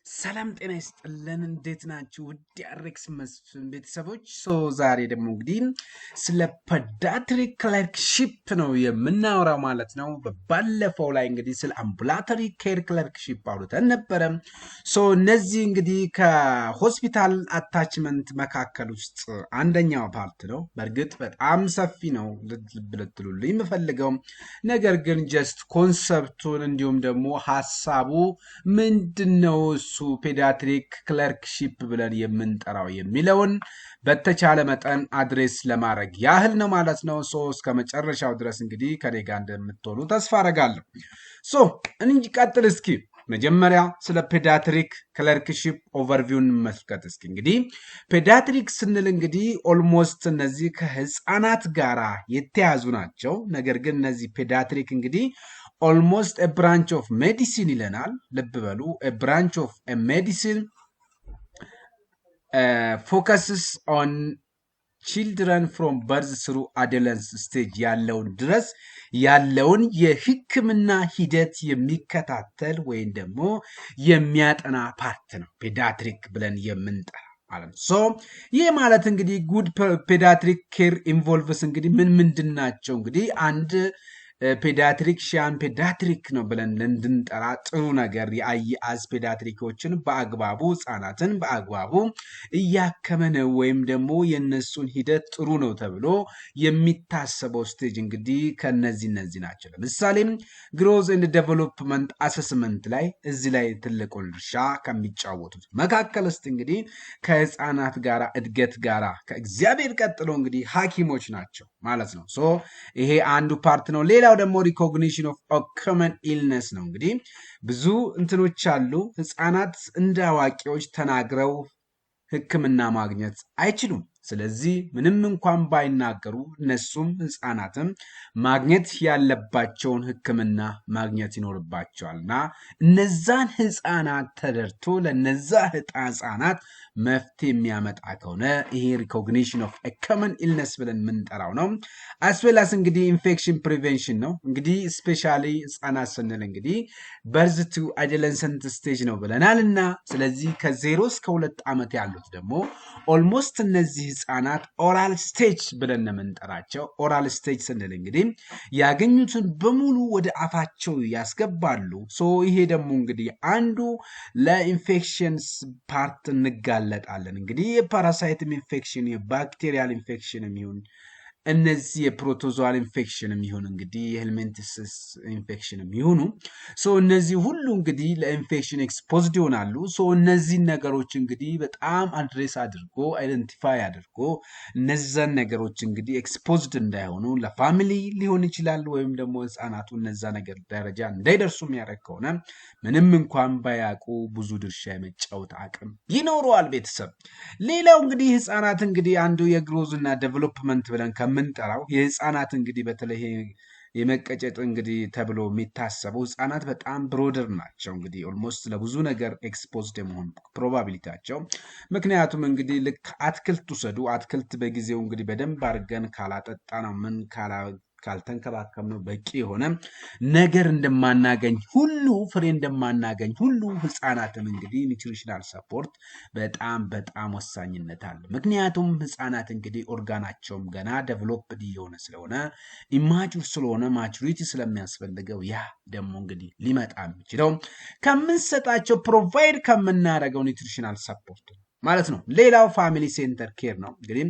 ሰላም ጤና ይስጥልን። እንዴት ናችሁ? ውድ የአሬክስ መስፍን ቤተሰቦች፣ so ዛሬ ደግሞ እንግዲህ ስለ pediatric clerkship ነው የምናወራው ማለት ነው። ባለፈው ላይ እንግዲህ ስለ ambulatory care clerkship አውርተን ነበረ። So እነዚህ እንግዲህ ከ hospital attachment መካከል ውስጥ አንደኛው part ነው። በእርግጥ በጣም ሰፊ ነው ልብ ልትሉልኝ የምፈልገው ነገር ግን just concept ኡን እንዲሁም ደግሞ ሀሳቡ ምንድን ነው እሱ pediatric clerkship ብለን የምንጠራው የሚለውን በተቻለ መጠን address ለማድረግ ያህል ነው ማለት ነው። So እስከ መጨረሻው ድረስ እንግዲህ ከኔ ጋር እንደምትሆኑ ተስፋ አረጋለሁ። So እንቀጥል እስኪ። መጀመሪያ ስለ pediatric clerkship overview እንመልከት እስኪ። እንግዲህ pediatric ስንል እንግዲህ almost እነዚህ ከህፃናት ጋራ የተያዙ ናቸው። ነገር ግን እነዚህ pediatric እንግዲህ almost branch of medicine ይለናል። ልብ በሉ፣ branch of medicine focuses on children from birth through adolescence stage ያለውን ድረስ ያለውን የሕክምና ሂደት የሚከታተል ወይም ደግሞ የሚያጠና part ነው pediatric ብለን የምንጠራ ማለት ነው። So ይህ ማለት እንግዲህ good pediatric care involves እንግዲህ ምን ምንድን ናቸው? እንግዲህ አንድ pediatrician pediatric ነው ብለን እንድንጠራ ጥሩ ነገር የአያያዝ pediatric ኦችን በአግባቡ ህጻናትን በአግባቡ እያከመ ነው ወይም ደግሞ የእነሱን ሂደት ጥሩ ነው ተብሎ የሚታሰበው stage እንግዲህ ከነዚህ እነዚህ ናቸው። ለምሳሌም growth and development assessment ላይ እዚህ ላይ ትልቁን ድርሻ ከሚጫወቱት መካከል ውስጥ እንግዲህ ከህፃናት ጋር እድገት ጋራ ከእግዚአብሔር ቀጥሎ እንግዲህ ሐኪሞች ናቸው ማለት ነው። So ይሄ አንዱ part ነው። ሌላው ደግሞ recognition of common illness ነው። እንግዲህ ብዙ እንትኖች አሉ። ህፃናት እንደ አዋቂዎች ተናግረው ሕክምና ማግኘት አይችሉም። ስለዚህ ምንም እንኳን ባይናገሩ እነሱም ህፃናትም ማግኘት ያለባቸውን ሕክምና ማግኘት ይኖርባቸዋል እና እነዛን ህፃናት ተረድቶ ለነዛ ህፃናት መፍትሄ የሚያመጣ ከሆነ ይሄ recognition of common illness ብለን የምንጠራው ነው። As well as እንግዲህ infection prevention ነው። እንግዲህ especially ህፃናት ስንል እንግዲህ birth to adolescent stage ነው ብለናል እና ስለዚህ ከ0 እስከ 2 ዓመት ያሉት ደግሞ almost እነዚህ ህፃናት oral stage ብለን ነው የምንጠራቸው። Oral stage ስንል እንግዲህ ያገኙትን በሙሉ ወደ አፋቸው ያስገባሉ። So ይሄ ደግሞ እንግዲህ አንዱ ለ infections part እንጋለጣለን። እንግዲህ የ parasite ም infection የ bacterial infection የሚሆን እነዚህ የ protozoal infection የሚሆን እንግዲህ የ helminthiasis infection የሚሆኑ so እነዚህ ሁሉ እንግዲህ ለ infection exposed ይሆናሉ። So እነዚህን ነገሮች እንግዲህ በጣም address አድርጎ identify አድርጎ እነዛን ነገሮች እንግዲህ exposed እንዳይሆኑ ለ family ሊሆን ይችላል ወይም ደግሞ ህፃናቱ እነዛ ነገር ደረጃ እንዳይደርሱ የሚያደርግ ከሆነ ምንም እንኳን ባያውቁ ብዙ ድርሻ የመጫወት አቅም ይኖረዋል ቤተሰብ። ሌላው እንግዲህ ህፃናት እንግዲህ አንዱ የ growth እና development ብለን ከምንጠራው የህፃናት እንግዲህ በተለይ የመቀጨጥ እንግዲህ ተብሎ የሚታሰበው ህፃናት በጣም broader ናቸው። እንግዲህ almost ለብዙ ነገር exposed የመሆን probability ያቸው ምክንያቱም እንግዲህ ልክ አትክልት ውሰዱ። አትክልት በጊዜው እንግዲህ በደንብ አድርገን ካላጠጣነው ምን ካልተንከባከብነው በቂ የሆነ ነገር እንደማናገኝ ሁሉ፣ ፍሬ እንደማናገኝ ሁሉ ህፃናትም እንግዲህ nutritional support በጣም በጣም ወሳኝነት አለ። ምክንያቱም ህፃናት እንግዲህ ኦርጋናቸውም ገና developed እየሆነ ስለሆነ፣ immature ስለሆነ maturity ስለሚያስፈልገው ያ ደግሞ እንግዲህ ሊመጣ የሚችለው ከምንሰጣቸው provide ከምናደርገው nutritional support ነው ማለት ነው። ሌላው family center care ነው። እንግዲህ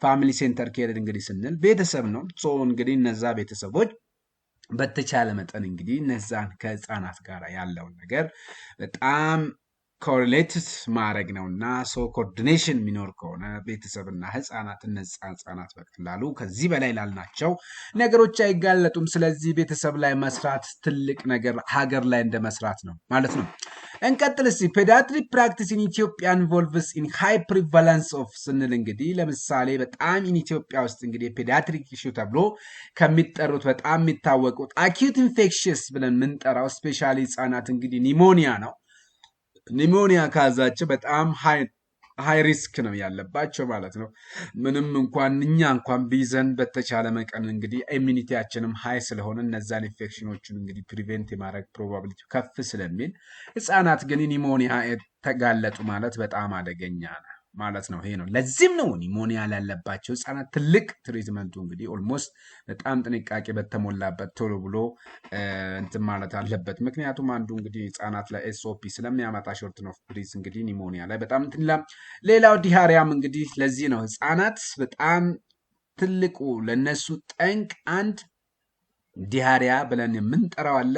family center care እንግዲህ ስንል ቤተሰብ ነው። So እንግዲህ እነዛ ቤተሰቦች በተቻለ መጠን እንግዲህ እነዛን ከህፃናት ጋር ያለውን ነገር በጣም correlated ማድረግ ነው እና so coordination የሚኖር ከሆነ ቤተሰብና ህፃናት እነዛ ህፃናት በቀላሉ ከዚህ በላይ ላልናቸው ነገሮች አይጋለጡም። ስለዚህ ቤተሰብ ላይ መስራት ትልቅ ነገር ሀገር ላይ እንደ መስራት ነው ማለት ነው። እንቀጥል እስቲ። Pediatric practice in Ethiopia involves in high prevalence of ስንል እንግዲህ ለምሳሌ በጣም in ኢትዮጵያ ውስጥ እንግዲህ pediatric issue ተብሎ ከሚጠሩት በጣም የሚታወቁት acute infectious ብለን የምንጠራው especially ህፃናት እንግዲህ pneumonia ነው። Pneumonia ከያዛቸው በጣም high risk ነው ያለባቸው ማለት ነው። ምንም እንኳን እኛ እንኳን ቢይዘን በተቻለ መጠን እንግዲህ immunity ያችንም high ስለሆነ እነዛን ኢንፌክሽኖችን እንግዲህ prevent የማድረግ probability ከፍ ስለሚል ህፃናት ግን pneumonia ተጋለጡ ማለት በጣም አደገኛ ነው ማለት ነው። ይሄ ነው። ለዚህም ነው pneumonia ላለባቸው ህጻናት ትልቅ treatment ኡ እንግዲህ almost በጣም ጥንቃቄ በተሞላበት ቶሎ ብሎ እንትን ማለት አለበት። ምክንያቱም አንዱ እንግዲህ ህጻናት ላይ SOB ስለሚያመጣ shortness of breath እንግዲህ pneumonia ላይ በጣም እንትን ይላል። ሌላው diarrhea ም እንግዲህ ለዚህ ነው ህጻናት በጣም ትልቁ ለነሱ ጠንቅ አንድ diarrhea ብለን የምንጠራው አለ።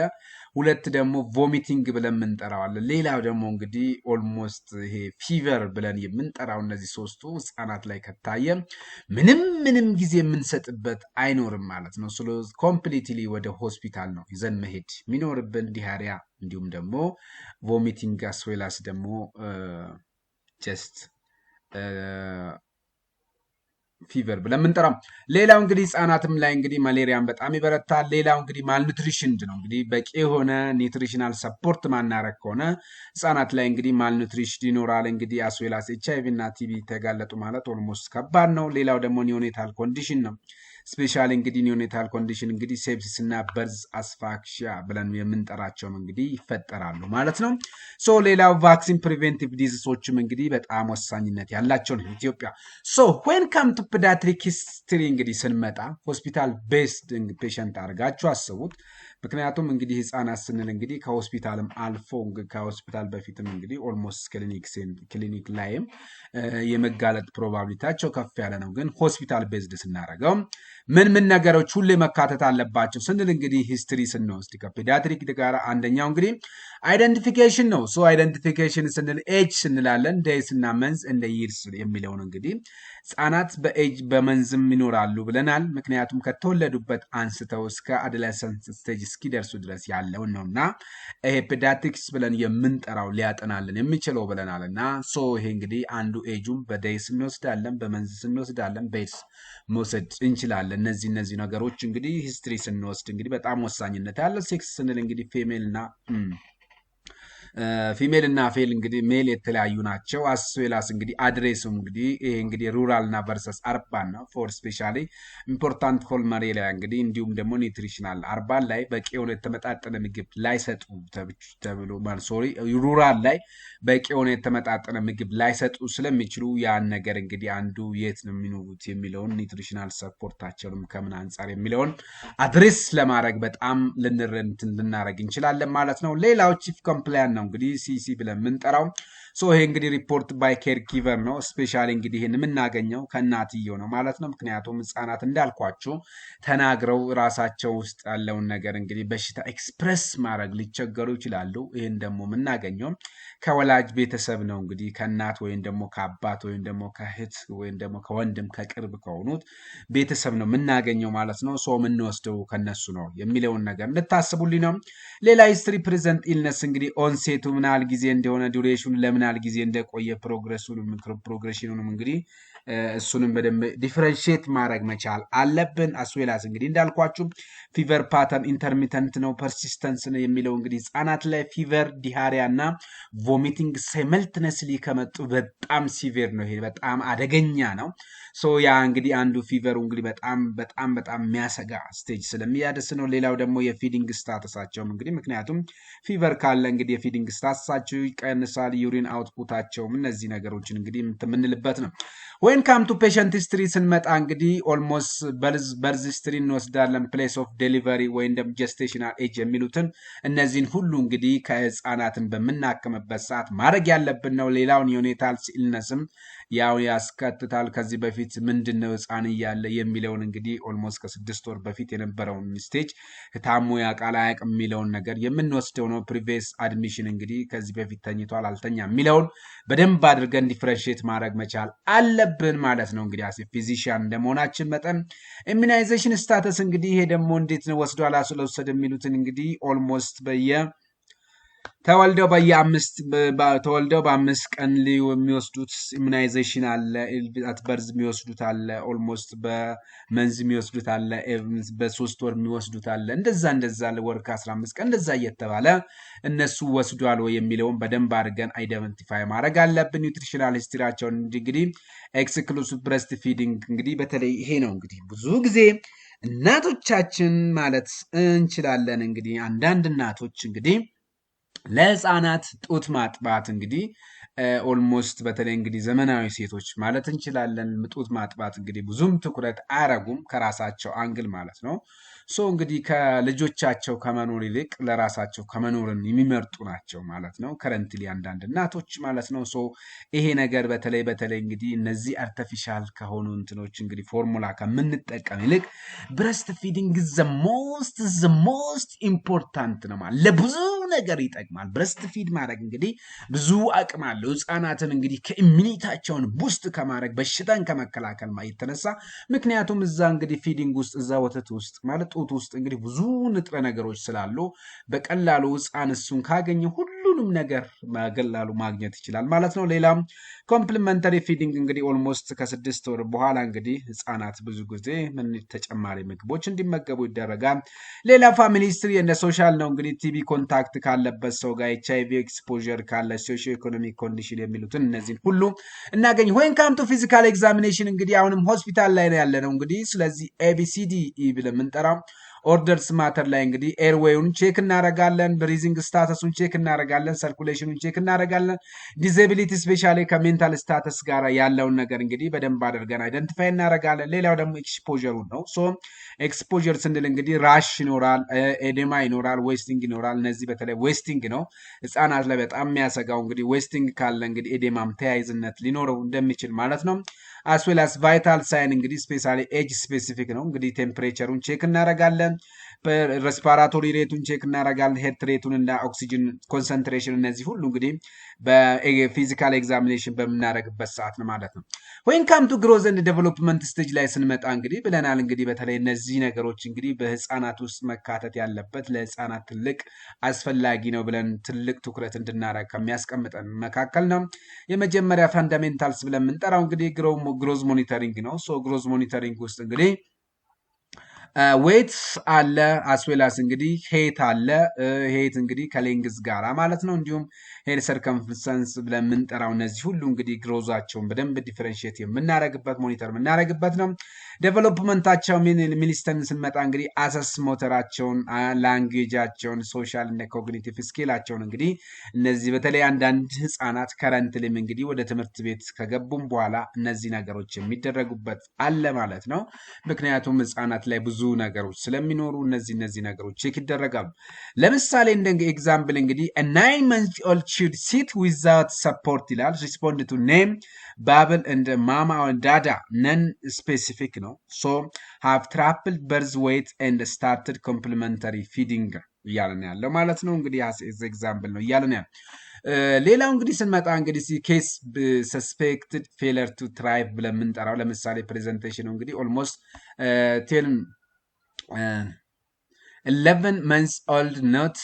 ሁለት ደግሞ vomiting ብለን የምንጠራው አለ። ሌላው ደግሞ እንግዲህ almost ይሄ fever ብለን የምንጠራው፣ እነዚህ ሶስቱ ህጻናት ላይ ከታየ ምንም ምንም ጊዜ የምንሰጥበት አይኖርም ማለት ነው። ስለዚህ completely ወደ ሆስፒታል ነው ይዘን መሄድ የሚኖርብን diarrhea እንዲሁም ደግሞ vomiting as well as ደግሞ just fever ብለን የምንጠራው። ሌላው እንግዲህ ህጻናትም ላይ እንግዲህ malaria ም በጣም ይበረታል። ሌላው እንግዲህ malnutrition ነው። እንግዲህ በቂ የሆነ nutritional support ማናረግ ከሆነ ህጻናት ላይ እንግዲህ malnutrition ይኖራል። እንግዲህ as well as HIV እና TB ተጋለጡ ማለት almost ከባድ ነው። ሌላው ደግሞ neonatal condition ነው። Specially እንግዲህ neonatal condition እንግዲህ sepsis እና birth asphyxia ብለን የምንጠራቸውም እንግዲህ ይፈጠራሉ ማለት ነው። So ሌላው vaccine preventive disease ኦችም እንግዲህ በጣም ወሳኝነት ያላቸው ነው ኢትዮጵያ። So when come to pediatric history እንግዲህ ስንመጣ hospital based patient አድርጋችሁ አስቡት። ምክንያቱም እንግዲህ ህፃናት ስንል እንግዲህ ከሆስፒታልም አልፎ ከሆስፒታል በፊትም እንግዲህ almost ክሊኒክ ላይም የመጋለጥ probability ያቸው ከፍ ያለ ነው። ግን hospital based ስናደርገው ምን ምን ነገሮች ሁሌ መካተት አለባቸው ስንል እንግዲህ history ስንወስድ ከ pediatric ጋር አንደኛው እንግዲህ identification ነው። So identification ስንል age ስንላለን፣ days እና months and years የሚለውን እንግዲህ ህጻናት በ age በ months ም ይኖራሉ ብለናል። ምክንያቱም ከተወለዱበት አንስተው እስከ adolescent stage እስኪደርሱ ድረስ ያለውን ነው እና ይሄ pediatrics ብለን የምንጠራው ሊያጠናልን የሚችለው ብለናል። እና so ይሄ እንግዲህ አንዱ age ኡም በ days እንወስዳለን፣ በ months እንወስዳለን፣ በ years መውሰድ እንችላለን። እነዚህ ነገሮች እንግዲህ history ስንወስድ እንግዲህ በጣም ወሳኝነት ያለ። Sex ስንል እንግዲህ female እና እንግዲህ male የተለያዩ ናቸው። As well as እንግዲህ address ኡም እንግዲህ ይሄ እንግዲህ rural እና versus urban ነው። For specially important for malaria እንግዲህ እንዲሁም ደግሞ nutritional urban ላይ በቂ የሆነ የተመጣጠነ ምግብ ላይሰጡ ተብሎ፣ sorry፣ rural ላይ በቂ የሆነ የተመጣጠነ ምግብ ላይሰጡ ስለሚችሉ ያን ነገር እንግዲህ አንዱ የት ነው የሚኖሩት የሚለውን nutritional support ኣቸውንም ከምን አንጻር የሚለውን address ለማድረግ በጣም ልንረንትን ልናደረግ እንችላለን ማለት ነው። ሌላው chief complaint ነው እንግዲህ CC ብለን የምንጠራው። So ይሄ እንግዲህ report by caregiver ነው። Specially እንግዲህ ይህን የምናገኘው ከእናትየው ነው ማለት ነው። ምክንያቱም ህጻናት እንዳልኳቸው ተናግረው ራሳቸው ውስጥ ያለውን ነገር እንግዲህ በሽታ express ማድረግ ሊቸገሩ ይችላሉ። ይህን ደግሞ የምናገኘው ከወላጅ ቤተሰብ ነው፣ እንግዲህ ከእናት ወይም ደግሞ ከአባት ወይም ደግሞ ከእህት ወይም ደግሞ ከወንድም፣ ከቅርብ ከሆኑት ቤተሰብ ነው የምናገኘው ማለት ነው። So የምንወስደው ከነሱ ነው የሚለውን ነገር እንድታስቡልኝ ነው። ሌላ history present illness እንግዲህ onset ኡ ምን ያህል ጊዜ እንደሆነ፣ duration ኑ ለምን ያህል ጊዜ እንደቆየ፣ progression ኑንም እንግዲህ እሱንም በደንብ differentiate ማድረግ መቻል አለብን። As well as እንግዲህ እንዳልኳችሁ fever pattern intermittent ነው persistence ነው የሚለው፣ እንግዲህ ህጻናት ላይ fever፣ diarrhea እና vomiting simultaneously ከመጡ በጣም severe ነው። ይሄ በጣም አደገኛ ነው። So ያ እንግዲህ አንዱ fever ኡ እንግዲህ በጣም በጣም በጣም የሚያሰጋ stage ስለሚያደርስ ነው። ሌላው ደግሞ የ feeding status ኣቸውም እንግዲህ ምክንያቱም fever ካለ እንግዲህ የ feeding status ኣቸው ይቀንሳል፣ urine output ኣቸውም እነዚህ ነገሮችን እንግዲህ የምንልበት ነው። When come to patient history ስንመጣ እንግዲህ almost birth history እንወስዳለን። Place of delivery ወይም ደግሞ gestational age የሚሉትን እነዚህን ሁሉ እንግዲህ ከህፃናትን በምናክምበት ሰዓት ማድረግ ያለብን ነው። ሌላውን neonatal illness ም ያው ያስከትታል። ከዚህ በፊት ምንድን ነው ህፃን እያለ የሚለውን እንግዲህ almost ከ6 ወር በፊት የነበረውን stage ታሞ ያውቃል አያውቅም የሚለውን ነገር የምንወስደው ነው። Previous admission እንግዲህ ከዚህ በፊት ተኝቷል አልተኛ የሚለውን በደንብ አድርገን differentiate ማድረግ መቻል አለብን ማለት ነው። እንግዲህ as a physician እንደመሆናችን መጠን immunization status እንግዲህ ይሄ ደግሞ እንዴት ነው ወስዷል አልወሰደ የሚሉትን እንግዲህ almost ተወልደው በ5 ቀን የሚወስዱት immunization አለ። At birth የሚወስዱት አለ። Almost በ months የሚወስዱት አለ። በ3 ወር የሚወስዱት አለ። እንደዛ እንደዛ ወር ከ15 ቀን እንደዛ እየተባለ እነሱ ወስዷል ወይ የሚለውን በደንብ አድርገን identify ማድረግ አለብን። Nutritional history ያቸውን እንግዲህ exclusive breast feeding እንግዲህ በተለይ ይሄ ነው እንግዲህ ብዙ ጊዜ እናቶቻችን ማለት እንችላለን፣ እንግዲህ አንዳንድ እናቶች እንግዲህ ለህፃናት ጡት ማጥባት እንግዲህ almost በተለይ እንግዲህ ዘመናዊ ሴቶች ማለት እንችላለን ጡት ማጥባት እንግዲህ ብዙም ትኩረት አያረጉም ከራሳቸው angle ማለት ነው። So እንግዲህ ከልጆቻቸው ከመኖር ይልቅ ለራሳቸው ከመኖርን የሚመርጡ ናቸው ማለት ነው። Currently አንዳንድ እናቶች ማለት ነው። So ይሄ ነገር በተለይ እንግዲህ እነዚህ artificial ከሆኑ እንትኖች እንግዲህ ፎርሙላ ከምንጠቀም ይልቅ breast feeding the most important ነው ማለት ለብዙ ነገር ይጠቅማል። Breast feed ማድረግ እንግዲህ ብዙ አቅም አለው። ህፃናትን እንግዲህ ከ immunity ያቸውን boost ከማድረግ፣ በሽታን ከመከላከል የተነሳ፣ ምክንያቱም እዛ እንግዲህ feeding ውስጥ፣ እዛ ወተት ውስጥ ማለት ጡት ውስጥ እንግዲህ ብዙ ንጥረ ነገሮች ስላሉ በቀላሉ ህፃን እሱን ካገኘ ሁሉንም ነገር በቀላሉ ማግኘት ይችላል ማለት ነው። ሌላም complementary feeding እንግዲህ almost ከ6 ወር በኋላ እንግዲህ ህፃናት ብዙ ጊዜ ምን ተጨማሪ ምግቦች እንዲመገቡ ይደረጋል። ሌላ family history and social ነው፣ እንግዲህ TB contact ካለበት ሰው ጋር፣ HIV exposure ካለ፣ socio economic condition የሚሉትን እነዚህን ሁሉ እናገኝ። When come to physical examination እንግዲህ አሁንም ሆስፒታል ላይ ነው ያለነው እንግዲህ። ስለዚህ ABCD ብለን የምንጠራው orders matter ላይ እንግዲህ airway ውን check እናረጋለን፣ breathing status ኡን check እናረጋለን፣ circulation ኑን check እናረጋለን። Disability specially ከ mental status ጋር ያለውን ነገር እንግዲህ በደንብ አድርገን identify እናረጋለን። ሌላው ደግሞ exposure ሩን ነው። So exposure ስንል እንግዲህ rash ይኖራል፣ edema ይኖራል፣ wasting ይኖራል። እነዚህ በተለይ wasting ነው ህፃናት ላይ በጣም የሚያሰጋው። እንግዲህ wasting ካለ እንግዲህ edema ም ተያይዝነት ሊኖረው እንደሚችል ማለት ነው። As well as vital sign እንግዲህ specially age specific ነው። እንግዲህ temperature ሩን check እናደርጋለን፣ respiratory rate ኡን check እናደርጋለን፣ heart rate ኡን እና oxygen concentration፣ እነዚህ ሁሉ እንግዲህ በ physical examination በምናደርግበት ሰዓት ነው ማለት ነው። When come to growth and development stage ላይ ስንመጣ እንግዲህ ብለናል፣ እንግዲህ በተለይ እነዚህ ነገሮች እንግዲህ በህፃናት ውስጥ መካተት ያለበት፣ ለህፃናት ትልቅ አስፈላጊ ነው ብለን ትልቅ ትኩረት እንድናደርግ ከሚያስቀምጠን መካከል ነው። የመጀመሪያ fundamentals ብለን የምንጠራው እንግዲህ growth monitoring ነው። So growth monitoring ውስጥ እንግዲህ weight አለ፣ as well as እንግዲህ height አለ። Height እንግዲህ ከ length ጋራ ማለት ነው። እንዲሁም head circumference ብለን የምንጠራው እነዚህ ሁሉ እንግዲህ growth ኣቸውን በደንብ differentiate የምናደርግበት፣ monitor የምናደርግበት ነው። Development ኣቸው milestone ስንመጣ እንግዲህ assess motor ኣቸውን፣ language ኣቸውን፣ social እና cognitive skill ኣቸውን እንግዲህ እነዚህ በተለይ አንዳንድ ህፃናት currently ም እንግዲህ ወደ ትምህርት ቤት ከገቡም በኋላ እነዚህ ነገሮች የሚደረጉበት አለ ማለት ነው። ምክንያቱም ህፃናት ላይ ብዙ ነገሮች ስለሚኖሩ እነዚህ ነገሮች check ይደረጋሉ። ለምሳሌ እንደ example እንግዲህ 9 month old should sit without support ይላል። Respond to name, babble and mama, dada, non specific ነው። So have tripled birth weight and started complementary feeding እያለን ያለው ማለት ነው። እንግዲህ example ነው እያለን ያለው። ሌላው እንግዲህ ስንመጣ እንግዲህ case suspected failure to thrive ብለን የምንጠራው ለምሳሌ presentation ኑ እንግዲህ almost 10 11 months old, not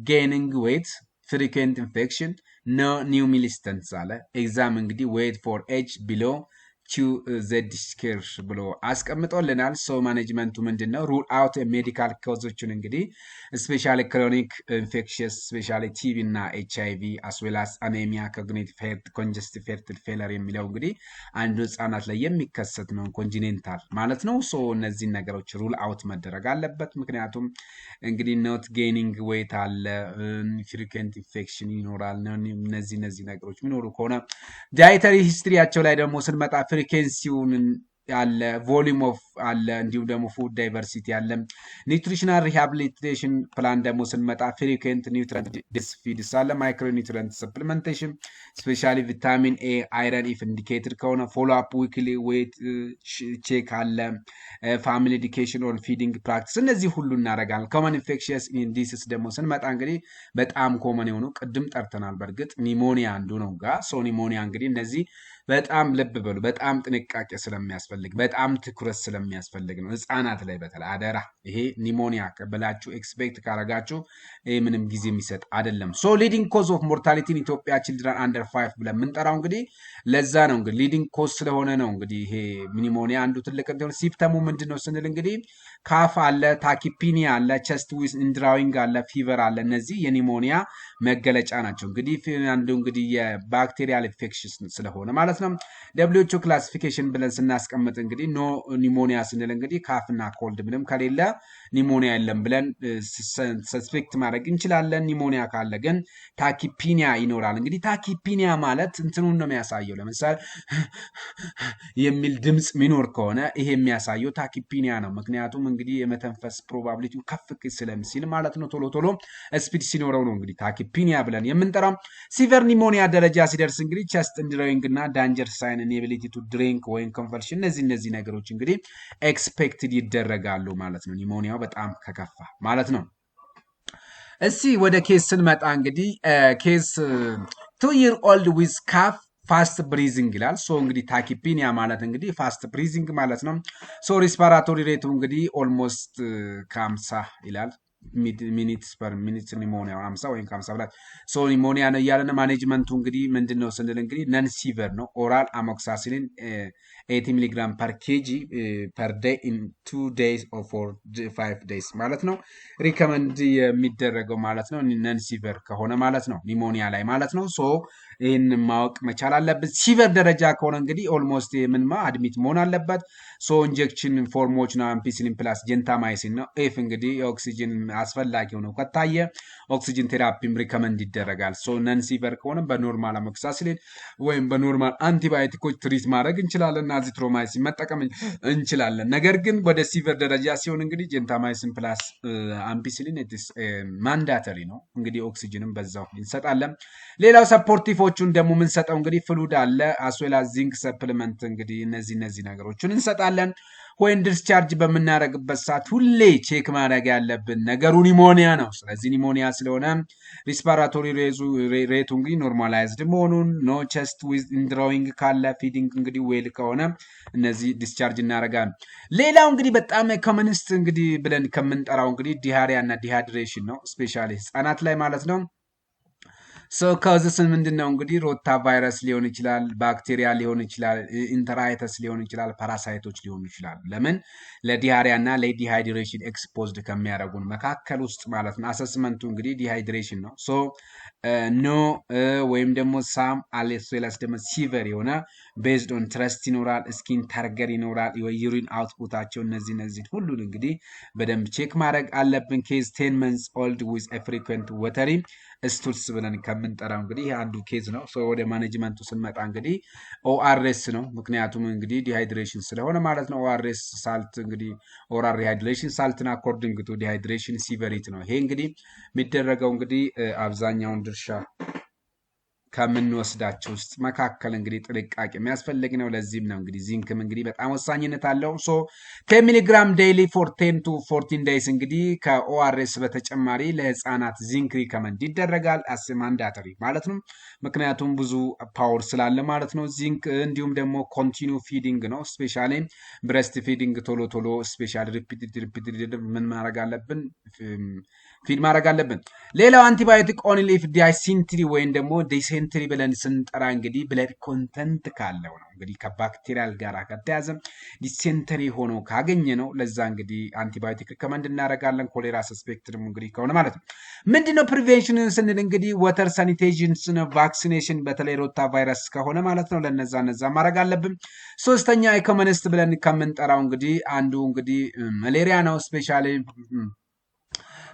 gaining weight, frequent infection, no new milestones አለ። Exam እንግዲህ weight for age below 2 z score ብሎ አስቀምጦልናል። So management ኡ ምንድን ነው? Rule out medical cause ኦችን እንግዲህ specially chronic infectious, specially TB እና HIV, as well as anemia፣ cognitive heart congestive heart failure የሚለው እንግዲህ አንዱ ህጻናት ላይ የሚከሰት ነው፣ congenital ማለት ነው። So እነዚህን ነገሮች rule out መደረግ አለበት። ምክንያቱም እንግዲህ not gaining weight አለ፣ frequent infection ይኖራል። እነዚህ ነገሮች የሚኖሩ ከሆነ dietary history ያቸው ላይ ደግሞ ስንመጣ frequency ውን አለ፣ volume of አለ፣ እንዲሁም ደግሞ food diversity አለ። Nutritional rehabilitation plan ደግሞ ስንመጣ frequent nutrient feeds አለ፣ micronutrient supplementation, specially vitamin A፣ iron if indicated ከሆነ፣ follow up weekly weight check አለ፣ family education on feeding practice፣ እነዚህ ሁሉ እናደርጋለን። Common infectious disease ደግሞ ስንመጣ እንግዲህ በጣም common የሆኑ ቅድም ጠርተናል። በእርግጥ pneumonia አንዱ ነው ጋ። So pneumonia እንግዲህ እነዚህ በጣም ልብ በሉ፣ በጣም ጥንቃቄ ስለሚያስፈልግ፣ በጣም ትኩረት ስለሚያስፈልግ ነው። ህፃናት ላይ በተለይ አደራ፣ ይሄ pneumonia ብላችሁ expect ካረጋችሁ ይሄ ምንም ጊዜ የሚሰጥ አይደለም። So leading cause of mortality in Ethiopia children under 5 ብለን የምንጠራው እንግዲህ ለዛ ነው፣ እንግዲህ leading cause ስለሆነ ነው። እንግዲህ ይሄ pneumonia አንዱ ትልቅ እንትን symptom ኡ ምንድን ነው ስንል እንግዲህ cough አለ፣ tachypnea አለ፣ chest with indrawing አለ፣ fever አለ። እነዚህ የ pneumonia መገለጫ ናቸው። እንግዲህ አንዱ እንግዲህ የ bacterial infection ስለሆነ ማለት ነው። WHO classification ብለን ስናስቀምጥ ስናስቀምጥ እንግዲህ no pneumonia ስንል እንግዲህ cough ና cold ምንም ከሌለ pneumonia የለም ብለን suspect ማድረግ እንችላለን። Pneumonia ካለ ግን tachypnea ይኖራል። እንግዲህ tachypnea ማለት እንትኑን ነው የሚያሳየው። ለምሳሌ የሚል ድምፅ ሚኖር ከሆነ ይሄ የሚያሳየው tachypnea ነው። ምክንያቱም እንግዲህ የመተንፈስ probability ው ከፍ ስለሚል ማለት ነው። ቶሎ ቶሎ speed ሲኖረው ነው እንግዲህ tachypnea ብለን የምንጠራው። Severe pneumonia ደረጃ ሲደርስ እንግዲህ chest indrawing እና danger sign, inability to drink ወይም convulsion እነዚህ ነገሮች እንግዲህ expected ይደረጋሉ ማለት ነው። Pneumonia ው በጣም ከከፋ ማለት ነው። እስቲ ወደ case ስንመጣ እንግዲህ case 2 year old with cough, fast breathing ይላል። So እንግዲህ tachypnea ማለት እንግዲህ fast breathing ማለት ነው። So respiratory rate ኡ እንግዲህ almost ከ50 ይላል minutes per minute፣ pneumonia 50 ወይም ከ50 በላይ፣ so pneumonia ነው እያለን management ኡ እንግዲህ ምንድን ነው ስንል እንግዲህ non severe ነው። Oral amoxicillin 80 milligram per kg per day in 2 days or for 5 days ማለት ነው recommend የሚደረገው ማለት ነው። Non severe ከሆነ ማለት ነው፣ pneumonia ላይ ማለት ነው። So ይህን ማወቅ መቻል አለብን። Severe ደረጃ ከሆነ እንግዲህ almost ምንማ admit መሆን አለበት። So injection form ኦች ነው፣ ampicillin plus gentamicin ነው። If እንግዲህ ኦክሲጅን አስፈላጊ ሆነው ከታየ oxygen therapy ም recommend ይደረጋል። So non severe ከሆነ በ normal amoxicillin ወይም በ normal antibiotic ኦች treat ማድረግ እንችላለን። Azithromycin መጠቀም እንችላለን። ነገር ግን ወደ severe ደረጃ ሲሆን እንግዲህ gentamicin plus ampicillin mandatory ነው። እንግዲህ ኦክሲጅንም በዛው እንሰጣለን። ሌላው supportive ኦቹን ደግሞ የምንሰጠው እንግዲህ fluid አለ፣ as well as zinc supplement፣ እንግዲህ እነዚህ ነገሮችን እንሰጣለን። ወይም discharge በምናደርግበት ሰዓት ሁሌ check ማድረግ ያለብን ነገሩ pneumonia ነው። ስለዚህ pneumonia ስለሆነ respiratory rate ኡ እንግዲህ normalized መሆኑን፣ no chest with indrawing ካለ፣ feeding እንግዲህ well ከሆነ እነዚህ discharge እናደርጋለን። ሌላው እንግዲህ በጣም commonest እንግዲህ ብለን ከምንጠራው እንግዲህ diarrhea እና dehydration ነው። Specially ህጻናት ላይ ማለት ነው። So causes ምንድን ነው እንግዲህ rotavirus ሊሆን ይችላል፣ ባክቴሪያ ሊሆን ይችላል፣ enteritis ሊሆን ይችላል፣ parasite ኦች ሊሆኑ ይችላሉ። ለምን ለ diarrhea እና ለ dehydration exposed ከሚያደርጉን መካከል ውስጥ ማለት ነው። Assessment ኡ እንግዲህ dehydration ነው። So no ወይም ደግሞ some as well as ደግሞ severe የሆነ based on thirst ይኖራል፣ skin turgor ይኖራል፣ urine output ኣቸው እነዚህን ሁሉን እንግዲህ በደንብ check ማድረግ አለብን። Case 10 months old with frequent watery stools ብለን ከምንጠራው እንግዲህ ይህ አንዱ case ነው። ወደ management ኡ ስንመጣ እንግዲህ ORS ነው። ምክንያቱም እንግዲህ dehydration ስለሆነ ማለት ነው። ORS salt እንግዲህ oral rehydration salt ን according to dehydration severity ነው። ይሄ እንግዲህ የሚደረገው እንግዲህ አብዛኛውን ድርሻ ከምንወስዳቸው ውስጥ መካከል እንግዲህ ጥንቃቄ የሚያስፈልግ ነው። ለዚህም ነው እንግዲህ ዚንክም እንግዲህ በጣም ወሳኝነት አለው። So 10 milligram daily for 10 to 14 days፣ እንግዲህ ከ ORS በተጨማሪ ለህፃናት zinc recommend ይደረጋል as mandatory ማለት ነው። ምክንያቱም ብዙ power ስላለ ማለት ነው ዚንክ። እንዲሁም ደግሞ continue feeding ነው። Specially breast feeding ቶሎ ቶሎ specially repeated repeated ምን ማድረግ አለብን፣ feed ማድረግ አለብን። ሌላው antibiotic only if dysentery ወይም ደግሞ dysentery ብለን ስንጠራ እንግዲህ blood content ካለው ነው። እንግዲህ ከ bacterial ጋር ከተያዘ dysentery ሆኖ ካገኘ ነው። ለዛ እንግዲህ antibiotic recommend እናደርጋለን። ኮሌራ suspect ደግሞ እንግዲህ ከሆነ ማለት ነው። ምንድነው prevention ስንል እንግዲህ water sanitation፣ vaccination በተለይ rotavirus ከሆነ ማለት ነው። ለነዛ እነዛ ማድረግ አለብን። ሶስተኛ የ commonest ብለን ከምንጠራው እንግዲህ አንዱ እንግዲህ malaria ነው። Specially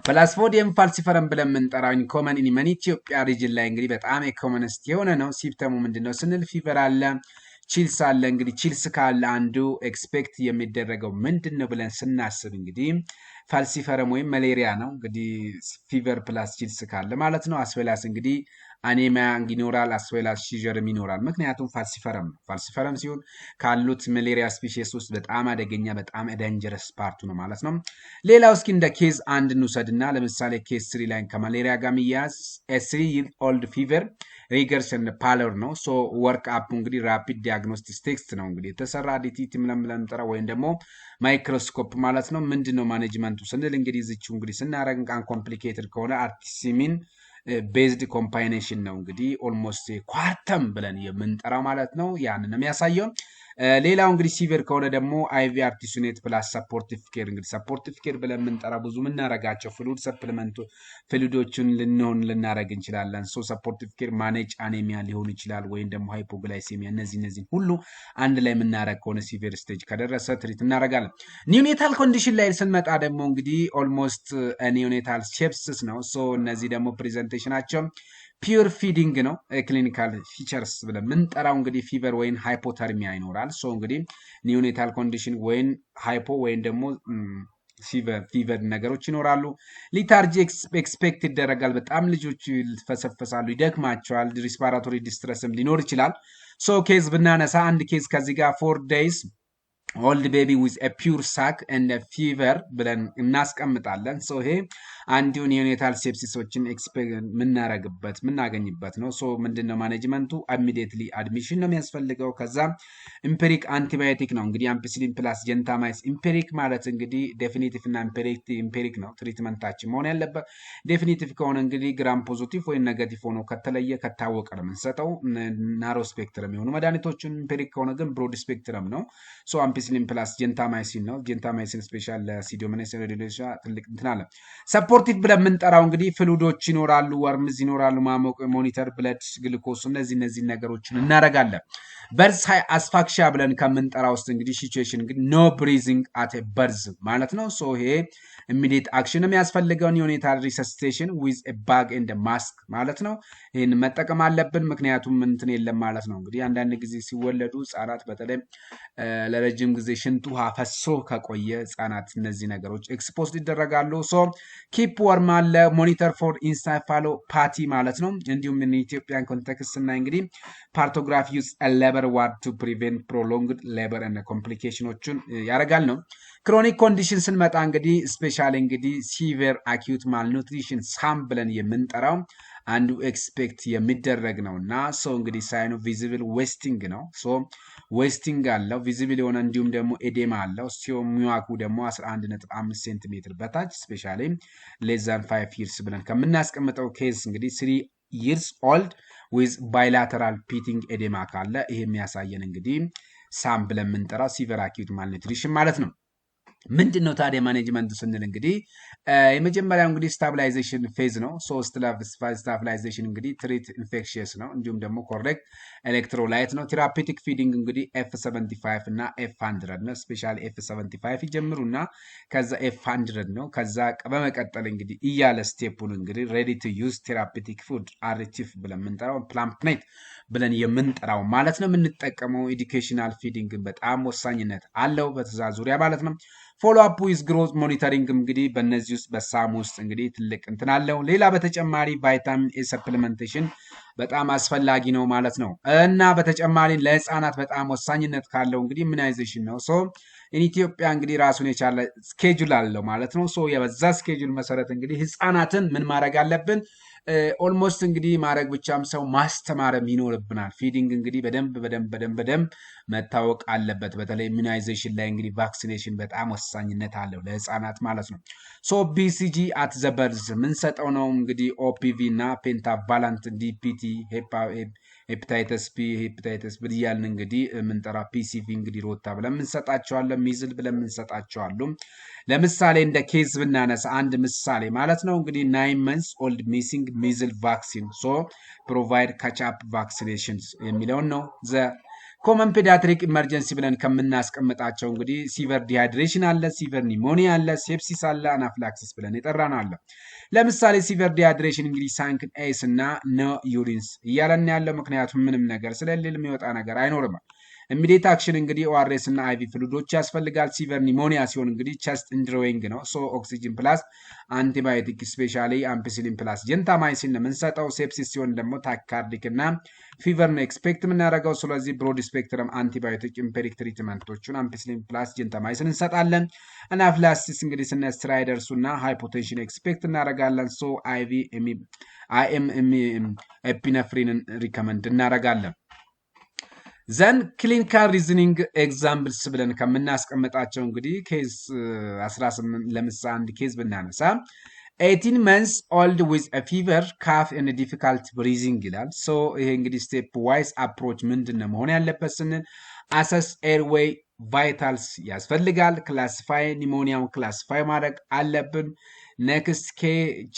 Plasmodium falciparum ብለን የምንጠራው common in many ኢትዮጵያ region ላይ እንግዲህ በጣም የ commonest የሆነ ነው። Symptom ኡ ምንድን ነው ስንል fever አለ፣ chills አለ። እንግዲህ chills ካለ አንዱ expect የሚደረገው ምንድን ነው ብለን ስናስብ እንግዲህ falciparum ወይም malaria ነው። እንግዲህ fever plus chills ካለ ማለት ነው። As well as እንግዲህ anemia ይኖራል፣ as well as seizure ም ይኖራል። ምክንያቱም falciparum ነው። Falciparum ሲሆን ካሉት malaria species ውስጥ በጣም አደገኛ፣ በጣም dangerous part ኡ ነው ማለት ነው። ሌላው እስኪ እንደ case አንድ እንውሰድና ለምሳሌ case three ላይ ከ malaria ጋር የሚያያዝ 3 year old fever, rigors and pallor ነው። So work up እንግዲህ rapid diagnostic test ነው እንግዲህ የተሰራ፣ DTT ብለን ጠራ ወይም ደግሞ ማይክሮስኮፕ ማለት ነው። ምንድን ነው management ኡ ስንል እንግዲህ ዝችው እንግዲህ ስናደርግ uncomplicated ከሆነ artemisinin based combination ነው እንግዲህ almost Coartem ብለን የምንጠራው ማለት ነው። ያንን ነው የሚያሳየው። ሌላው እንግዲህ severe ከሆነ ደግሞ IV artesunate plus supportive care። እንግዲህ supportive care ብለን የምንጠራ ብዙ የምናረጋቸው fluid supplement ኡ fluid ኦችን ልናረግ እንችላለን። So supportive care manage anemia ሊሆን ይችላል ወይም ደግሞ hypoglycemia፣ እነዚህን ሁሉ አንድ ላይ የምናረግ ከሆነ severe stage ከደረሰ treat እናደርጋለን። Neonatal condition ላይ ስንመጣ ደግሞ እንግዲህ almost neonatal sepsis ነው። So እነዚህ ደግሞ presentation ኣቸው poor feeding ነው። Clinical features ብለን የምንጠራው እንግዲህ fever ወይም hypothermia ይኖራል። So እንግዲህ neonatal condition ወይም hypo ወይም ደግሞ fever ነገሮች ይኖራሉ። Lethargy expect ይደረጋል። በጣም ልጆቹ ይልፈሰፈሳሉ፣ ይደክማቸዋል። Respiratory distress ም ሊኖር ይችላል። So case ብናነሳ አንድ case ከዚህ ጋር 4 days old baby with poor suck and fever ብለን እናስቀምጣለን። So ይሄ አንዱ neonatal sepsis ኦችን expect የምናረግበት የምናገኝበት ነው። So ምንድነው management ኡ? Immediately admission ነው የሚያስፈልገው። ከዛ empiric antibiotic ነው እንግዲህ ampicillin plus gentamicin። Empiric ማለት እንግዲህ definitive እና empiric ነው treatment ኣችን መሆን ያለበት። Definitive ከሆነ እንግዲህ gram positive ወይም negative ሆኖ ከተለየ ከታወቀ ነው የምንሰጠው narrow spectrum የሆኑ መድኃኒቶችን። Empiric ከሆነ ግን broad spectrum ነው። So ampicillin plus gentamicin ነው። Gentamicin special ለ Pseudomonas aeruginosa ትልቅ እንትን አለ። Supportive ብለን የምንጠራው እንግዲህ fluid ኦች ይኖራሉ፣ warmth ይኖራሉ፣ ማሞቅ፣ monitor blood glucose፣ እነዚህ ነገሮችን እናደርጋለን። Birth asphyxia ብለን ከምንጠራ ውስጥ እንግዲህ situation እንግዲህ no breathing at birth ማለት ነው። So ይሄ immediate action የሚያስፈልገውን neonatal resuscitation with bag and mask ማለት ነው። ይህን መጠቀም አለብን፣ ምክንያቱም እንትን የለም ማለት ነው። እንግዲህ አንዳንድ ጊዜ ሲወለዱ ህጻናት በተለይ ለረጅም ጊዜ ሽንት ውሃ ፈሶ ከቆየ ህጻናት እነዚህ ነገሮች expose ይደረጋሉ። So keep warm አለ፣ monitor for encephalopathy ማለት ነው። እንዲሁም Ethiopian context ስናይ እንግዲህ partograph use labor ward to prevent prolonged labor እና complication ኦችን ያደርጋል ነው። Chronic condition ስንመጣ እንግዲህ specially እንግዲህ severe acute malnutrition SAM ብለን የምንጠራው አንዱ expect የሚደረግ ነው እና so እንግዲህ sign ኑ visible wasting ነው። So wasting አለው visible የሆነ እንዲሁም ደግሞ edema አለው። MUAC ኩ ደግሞ 11.5 ሴንቲሜትር በታች specially less than 5 years ብለን ከምናስቀምጠው case እንግዲህ 3 years old with bilateral pitting edema ካለ ይሄ የሚያሳየን እንግዲህ SAM ብለን የምንጠራው severe acute malnutrition ማለት ነው። ምንድን ነው ታዲያ management ኡ ስንል እንግዲህ የመጀመሪያው እንግዲህ stabilization phase ነው። So stabilization እንግዲህ treat infectious ነው። እንዲሁም ደግሞ correct electrolyte ነው። Therapeutic feeding እንግዲህ F 75 እና F 100 ነው። Specially F 75 ይጀምሩና ከዛ F 100 ነው። ከዛ በመቀጠል እንግዲህ እያለ step ኡን እንግዲህ ready to use therapeutic food RTF ብለን የምንጠራው Plumpy'Nut ብለን የምንጠራው ማለት ነው። የምንጠቀመው educational feeding በጣም ወሳኝነት አለው በትእዛዝ ዙሪያ ማለት ነው። Follow up with growth monitoring እንግዲህ በእነዚህ ውስጥ በ SAM ውስጥ እንግዲህ ትልቅ እንትን አለው። ሌላ በተጨማሪ vitamin A supplementation በጣም አስፈላጊ ነው ማለት ነው። እና በተጨማሪ ለህፃናት በጣም ወሳኝነት ካለው እንግዲህ immunization ነው። So ኢትዮጵያ እንግዲህ ራሱን የቻለ schedule አለው ማለት ነው። So የበዛ schedule መሰረት እንግዲህ ህፃናትን ምን ማድረግ አለብን? Almost እንግዲህ ማድረግ ብቻም ሰው ማስተማርም ይኖርብናል። Feeding እንግዲህ በደንብ በደንብ በደንብ በደንብ መታወቅ አለበት። በተለይ immunization ላይ እንግዲህ vaccination በጣም ወሳኝነት አለው ለህፃናት ማለት ነው። So BCG at the birth የምንሰጠው ነው እንግዲህ OPV እና pentavalent DPT hepatitis B hepatitis B እያልን እንግዲህ የምንጠራ PCV እንግዲህ rota ብለን የምንሰጣቸዋለን። Measles ብለን የምንሰጣቸዋሉ። ለምሳሌ እንደ case ብናነሳ አንድ ምሳሌ ማለት ነው እንግዲህ 9 months old missing measles vaccine, so provide catch up vaccination የሚለውን ነው። The common pediatric emergency ብለን ከምናስቀምጣቸው እንግዲህ severe dehydration አለ፣ severe pneumonia አለ፣ sepsis አለ፣ anaphylaxis ብለን የጠራነው አለ። ለምሳሌ severe dehydration እንግዲህ sunken eyes እና no urines እያለን ያለው ምክንያቱም ምንም ነገር ስለሌለ የሚወጣ ነገር አይኖርም። Immediate action እንግዲህ ORS እና IV fluid ኦች ያስፈልጋል። Severe pneumonia ሲሆን እንግዲህ chest indrawing ነው። So oxygen plus antibiotic specially ampicillin plus gentamicin ነው የምንሰጠው። Sepsis ሲሆን ደግሞ tachycardic እና fever ነው expect የምናደርገው። ስለዚህ broad spectrum antibiotic empiric treatment ኦቹን ampicillin plus gentamicin እንሰጣለን። Anaphylaxis እንግዲህ ስነ stridor ኡ እና hypotension expect እናደርጋለን። So IV IM epinephrine ን recommend እናደርጋለን። Then clinical reasoning examples ብለን ከምናስቀምጣቸው እንግዲህ case 18 ለምሳሌ አንድ case ብናነሳ 18 months old with fever, cough and difficult breathing ይላል። So ይሄ እንግዲህ stepwise approach ምንድን ነው መሆን ያለበት ስንል assess airway vitals ያስፈልጋል። Classify pneumonia ውን classify ማድረግ አለብን። Next,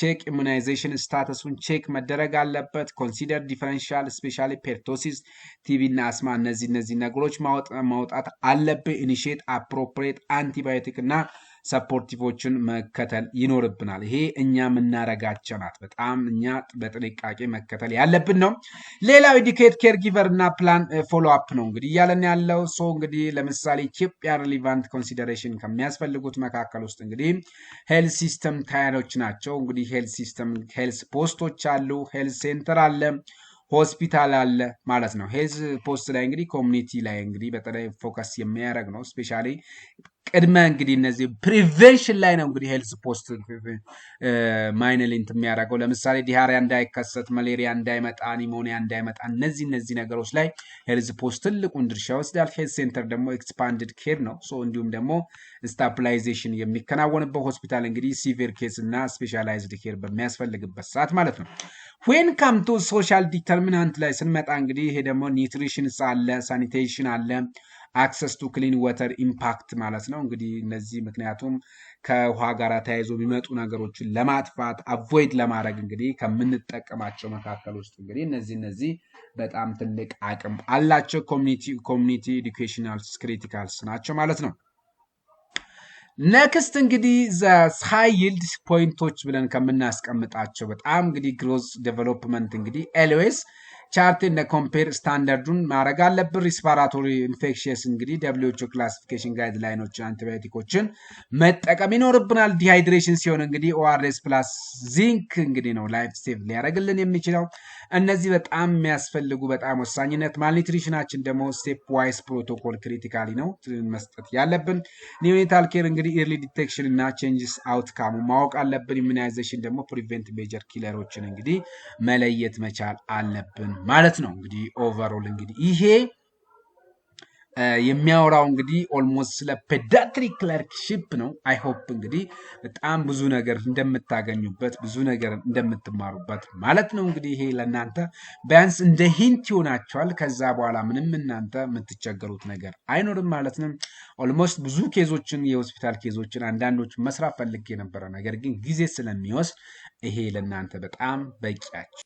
check immunization status ኡን check መደረግ አለበት። Consider differential, specially pertussis፣ TB እና አስማ፣ እነዚህ ነገሮች ማውጣት አለብን። Initiate appropriate antibiotic እና supportive ኦችን መከተል ይኖርብናል። ይሄ እኛ የምናረጋቸው ናት። በጣም እኛ በጥንቃቄ መከተል ያለብን ነው። ሌላው educate caregiver እና plan follow up ነው እንግዲህ እያለን ያለው። So እንግዲህ ለምሳሌ ኢትዮጵያ relevant consideration ከሚያስፈልጉት መካከል ውስጥ እንግዲህ health system tier ኦች ናቸው። እንግዲህ health system health post ኦች አሉ፣ health center አለ፣ ሆስፒታል አለ ማለት ነው። Health post ላይ እንግዲህ community ላይ እንግዲህ በተለይ focus የሚያደርግ ነው። Specially ቅድመ እንግዲህ እነዚህ prevention ላይ ነው እንግዲህ health post mainly እንትን የሚያደርገው። ለምሳሌ diarrhea እንዳይከሰት፣ malaria እንዳይመጣ፣ pneumonia እንዳይመጣ፣ እነዚህ ነገሮች ላይ health post ትልቁን ድርሻ ይወስዳል። Health center ደግሞ expanded care ነው። So እንዲሁም ደግሞ stabilization የሚከናወንበት፣ ሆስፒታል እንግዲህ severe case እና specialized care በሚያስፈልግበት ሰዓት ማለት ነው። When come to social determinant ላይ ስንመጣ እንግዲህ ይሄ ደግሞ nutrition አለ፣ sanitation አለ፣ access to clean water impact ማለት ነው። እንግዲህ እነዚህ ምክንያቱም ከውሃ ጋር ተያይዞ የሚመጡ ነገሮችን ለማጥፋት፣ avoid ለማድረግ እንግዲህ ከምንጠቀማቸው መካከል ውስጥ እንግዲህ እነዚህ በጣም ትልቅ አቅም አላቸው። Community educational criticals ናቸው ማለት ነው። Next እንግዲህ high yield point ኦች ብለን ከምናስቀምጣቸው በጣም እንግዲህ growth development እንግዲህ always chart እና compare standard ኡን ማድረግ አለብን። Respiratory infectious እንግዲህ WHO classification guideline ኦችን፣ አንቲባዮቲኮችን መጠቀም ይኖርብናል። Dehydration ሲሆን እንግዲህ ORS plus zinc እንግዲህ ነው life save ሊያደርግልን የሚችለው። እነዚህ በጣም የሚያስፈልጉ በጣም ወሳኝነት። Malnutrition ኣችን ደግሞ stepwise protocol critically ነው መስጠት ያለብን። Neonatal care እንግዲህ early detection እና changes outcome ኡ ማወቅ አለብን። Immunization ደግሞ prevent major killer ኦችን እንግዲህ መለየት መቻል አለብን ማለት ነው። እንግዲህ overall እንግዲህ ይሄ የሚያወራው እንግዲህ almost ስለ pediatric clerkship ነው። I hope እንግዲህ በጣም ብዙ ነገር እንደምታገኙበት፣ ብዙ ነገር እንደምትማሩበት ማለት ነው። እንግዲህ ይሄ ለእናንተ ቢያንስ እንደ hint ይሆናችኋል። ከዛ በኋላ ምንም እናንተ የምትቸገሩት ነገር አይኖርም ማለት ነው። Almost ብዙ case ኦችን፣ የሆስፒታል case ኦችን አንዳንዶች መስራት ፈልጌ ነበረ፣ ነገር ግን ጊዜ ስለሚወስድ ይሄ ለእናንተ በጣም በቂያችሁ